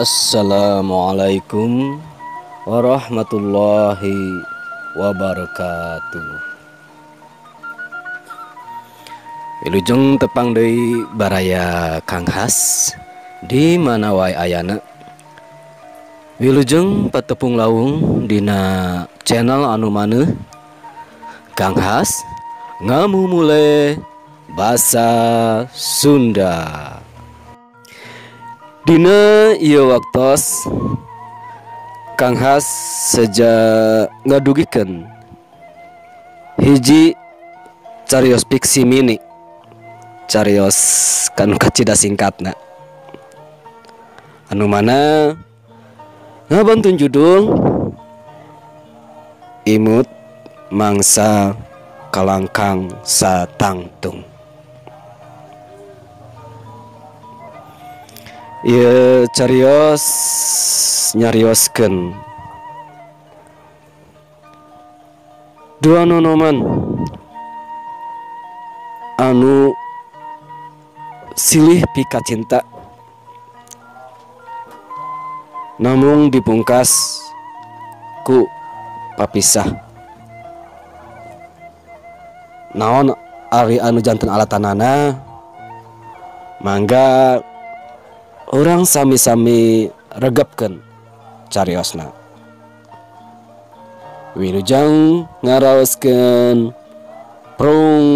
Assalamualaikum warahmatullahi wabarakatuh. Wilujeng tepang deui baraya Kang Has di mana wae ayana. Wilujeng patepung lawung dina channel anu maneuh Kang Has ngamumule basa Sunda. Dina ieu waktos Kang Has seja ngadugikeun hiji carios fiksi mini, carios kanu kacida singkatna, anu mana ngabantun judul Imut Mangsa Kalangkang Satangtung. Ieu carios nyarioskeun dua nonoman anu silih pikacinta namung dipungkas ku papisah. Naon ari anu janten alatanana, mangga urang sami-sami regepkeun cariosna. Wilujeng ngaraoskeun prung.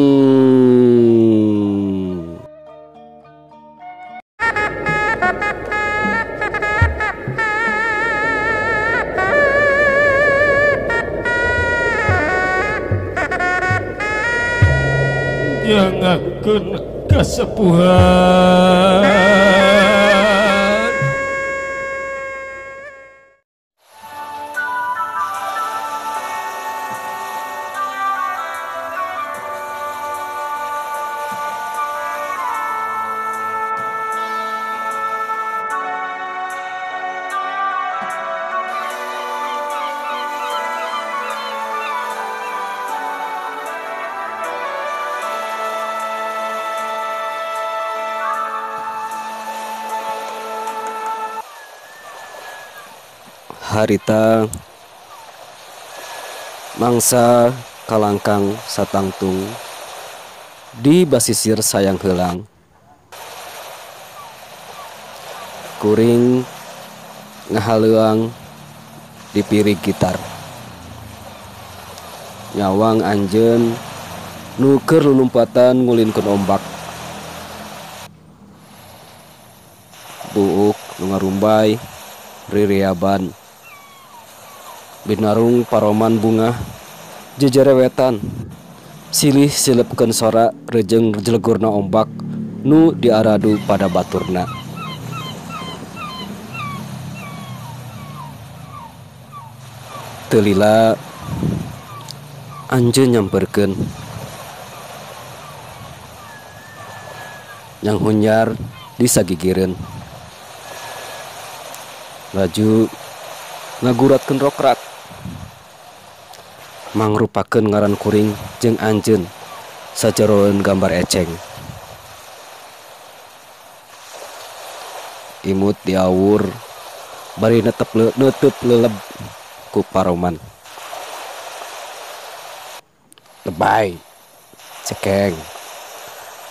Nyangakeun kasepuhan. Harita mangsa kalangkang satangtung di basisir sayang heulang. Kuring ngahaleuang di pirig gitar. Nyawang anjeun nu keur lulumpatan ngulinkeun ombak. Buuk nu ngarumbay ririaban. Binarung paroman bunga jejerewetan silih silepkeun sora rejeng jelegurna ombak nu diaradu pada baturna. Teu lila anjeun nyamperkeun yang hunyar disagigireun, laju ngaguratkeun rokrak mangrupakeun ngaran kuring jeung anjeun sajeroeun gambar eceng. Imut diawur bari netep leleb ku paroman. Lebay cekeng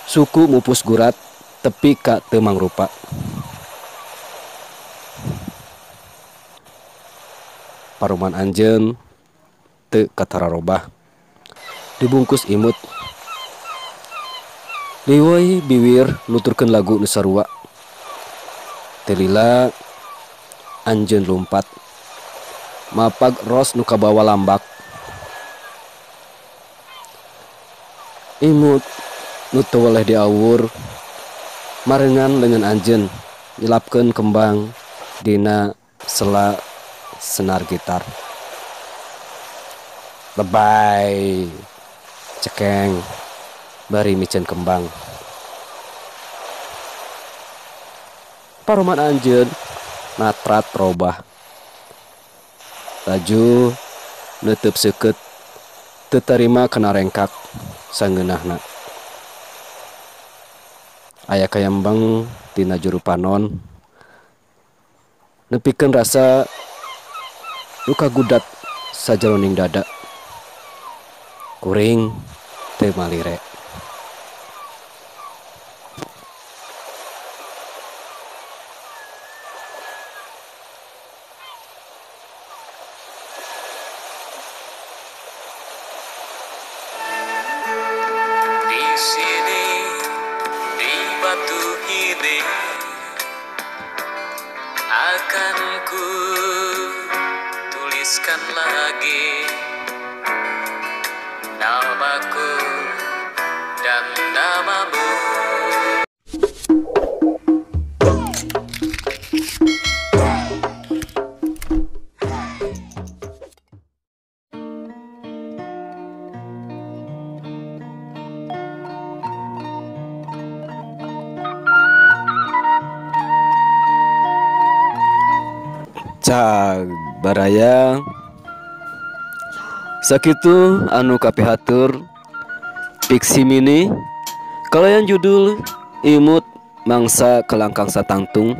suku mupus gurat tepi ka teu mangrupa. Paruman anjeun teu katararobah dibungkus imut. Liweuy biwir nuturkeun lagu nu sarua. Teu lila anjeun lumpat mapag ros nu kabawa lambak. Imut nu teu weleh diawur marengan leungeun anjeun nyelapkeun kembang dina sela senar gitar. Lebay cekeng bari miceun kembang. Paruman anjeun natrat robah laju neuteub seukeut teu tarima kana rengkak sangeunahna. Aya kayambang tina juru panon Nepikeun rasa nu kagudat sajeroning dada. Kuring teu malire. Di sini, di batu ini, akan ku tuliskan lagi namaku dan namamu. Cag baraya sakitu anu kapihatur Piksi Mini kalayan judul Imut Mangsa Kelangkang Satangtung.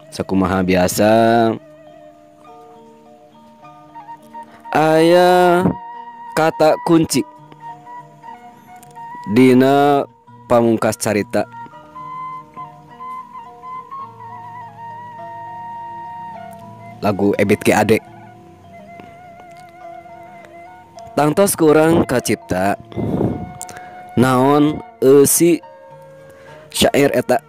Sakumaha biasa aya kata kunci dina pamungkas carita. Lagu Ebit G Ade. Tangtos kurang kacipta naon eusi syair eta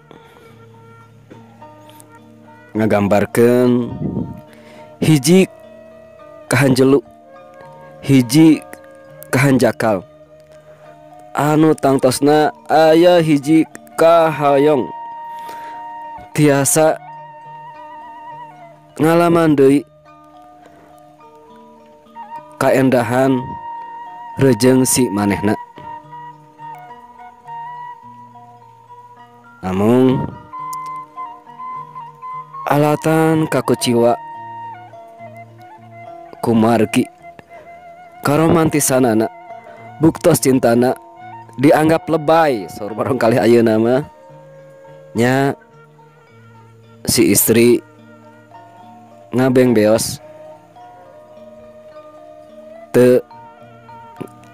ngagambarkeun hiji kahanjelu, hiji kahanjakal anu tangtosna aya hiji kahayong tiasa ngalaman deui kaendahan rejeng si manehna. Namung alatan kakuciwa kumargi karomantisanana buktos cintana dianggap lebay saur barang kali ayeuna mah nya si istri ngabeng beos teu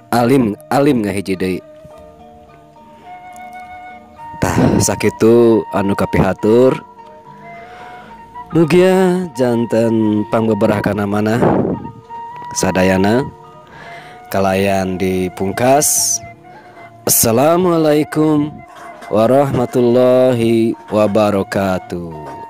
alim alim ngahiji deui. Tah sakitu anu kapihatur. Mugia janten pangbeberah kana manah sadayana kalayan dipungkas. Assalamualaikum warahmatullahi wabarakatuh.